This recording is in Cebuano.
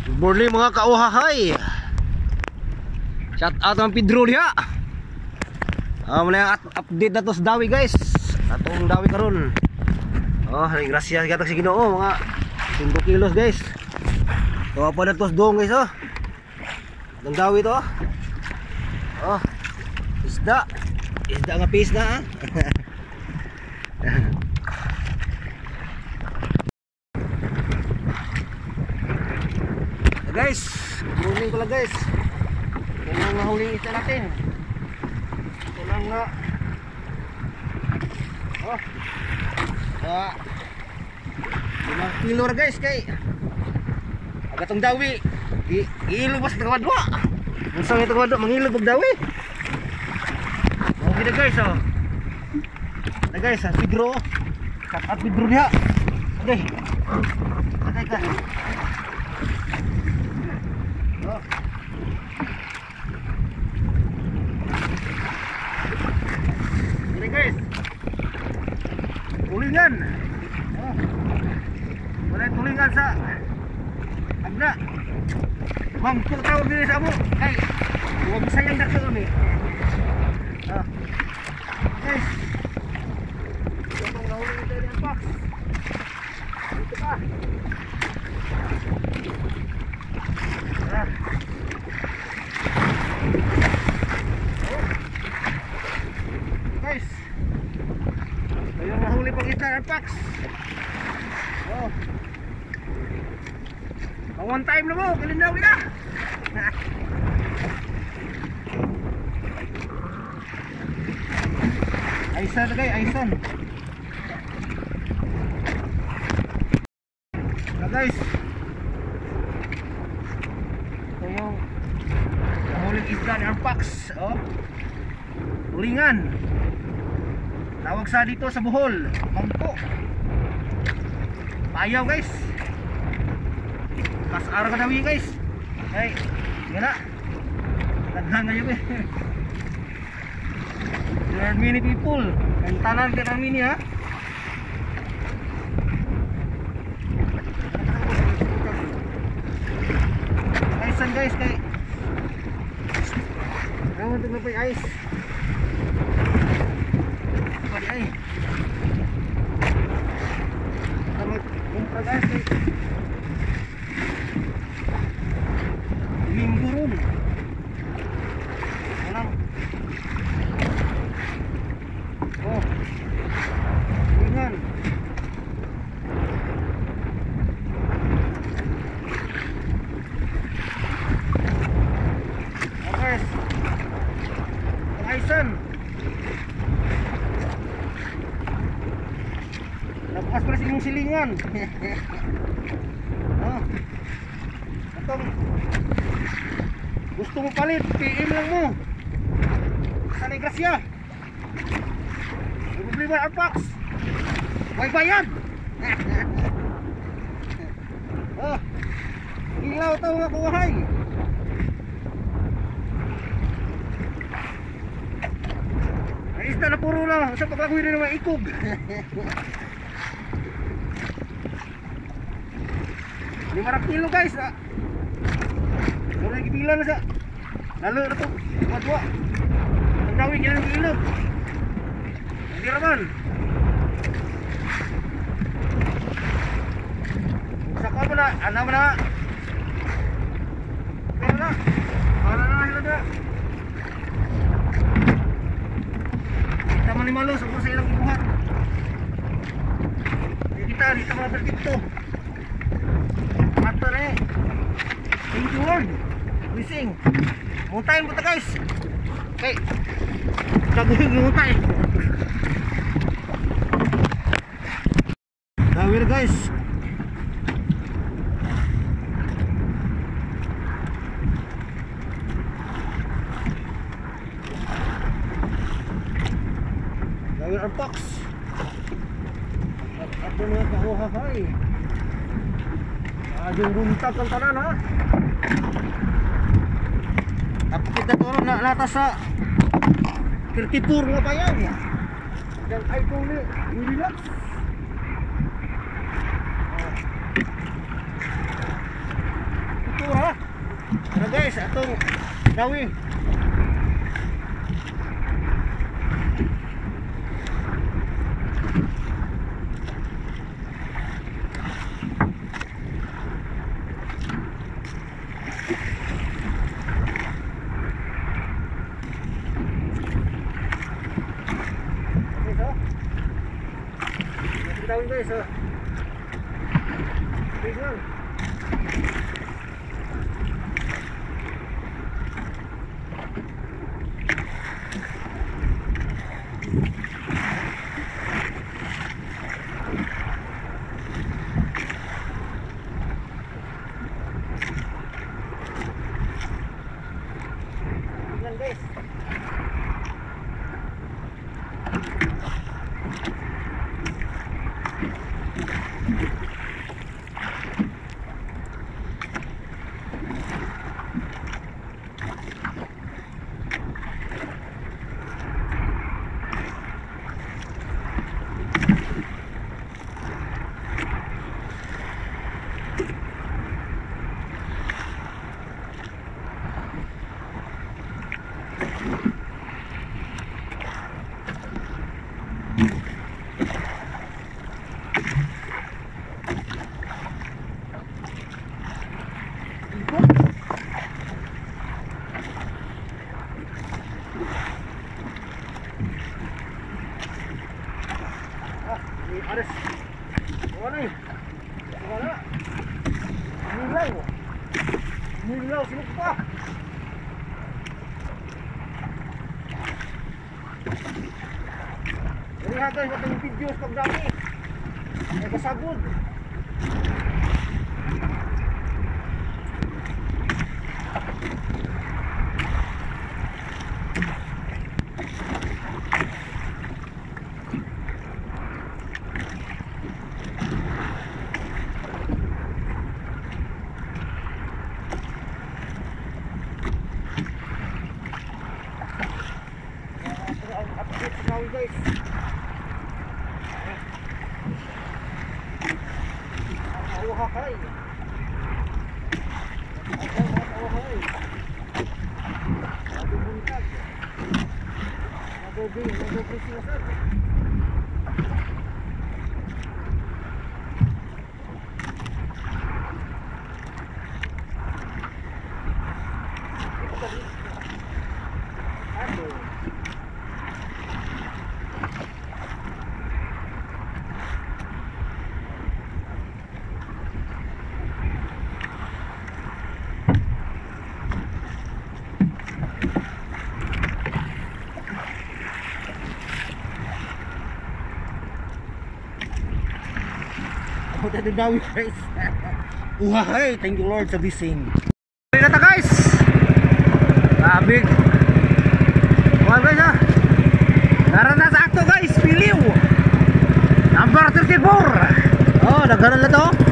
Good morning mga kauhahay. Shout out ang Pedro diha. Muna update na to sa dawi guys. Atong dawi karon. Oh, grasya gatag sa Ginoo mga 5 kilos guys. Tuwa pa na to sa doong guys oh. Ang dawi to. Oh. Isda. Isda nga piece na ah. Guys, good morning pala guys. Ito lang nahuli isda natin. Ito lang na. Oh. 5 kilo ra guys kay agatong dawi. Giilog ba sa tagadwa? Unsa nga tagadwa mangilog og dawi? Okay na guys oh. Na guys, ang Pedro. Cut out Pedro diha. Okay. Okay ka. Oh. Ini guys, tulingan. Oh. Wala tulingan sa agna. Mangkok tawag diri sa amo. Kay wa Bisayang dako ni. Ah. Guys. Itong nahuli nito ni box. Dito pa. Ah. Guys, ayun nahuli pang isda ng box. Oh. One time na mo, kalinaw na. Aisan na guys, aisan. Na guys. Ito yung nahuling isda ni Arpax. Oh. Tulingan. Tawag sa dito sa Bohol, mangko. Payaw guys. Kasara ka dawi guys. Ay, nga na. Daghan kayo eh. There are many people. Ang tanan ka namin ha. Aisan guys kay. Rawon na pa ice. Pwede ay. Tama kumpra guys kay. Minggu ron. Ano? Oh. Tingnan. Oh guys. Aisan. Nabukas pala sa inyong silingan. Oh. Itong gusto mo palit, PM lang mo. Sanay grasya. May problema Arpax. May bayad. Oh. Ilaw to mga kuhay. Ang isda na puro na. Sa paglagoy rin naman ikog. 5 kilo guys. Mura gipila na sa. Lalo na to. Dua. Ang dawi kailangan ilog. Hindi raman. Saka mo na, ana mo na. Pero na. Para na sila na. Kita man ni Malo sa ilang ibuhat. Kita dito mga perfecto. Mata na eh. Thank you Lord. Blessing. Mutayin mo ta guys. Okay. Kaguhin mutay. Dawir guys. Dawir ang box. At mga kahuhahay. Adong buntag ang tanan ha. Apit na toro na lata sa 34 nga bayan. Yang iPhone ni relax. Ito Ano guys, atong dawi. Dawi guys, oh. Please lang. Tingnan guys. Ares. Wala eh. Wala. Nilaw. Nilaw sino pa. Dali ha guys, atong videos pagdami. Ay kasagod. Guys. Kay. Dawi guys. Uhay, thank you Lord sa blessing. Na ta guys. Grabe. Kuha guys ha. Tara na sa akto guys, piliw. Number 34. Oh, nagharan na to.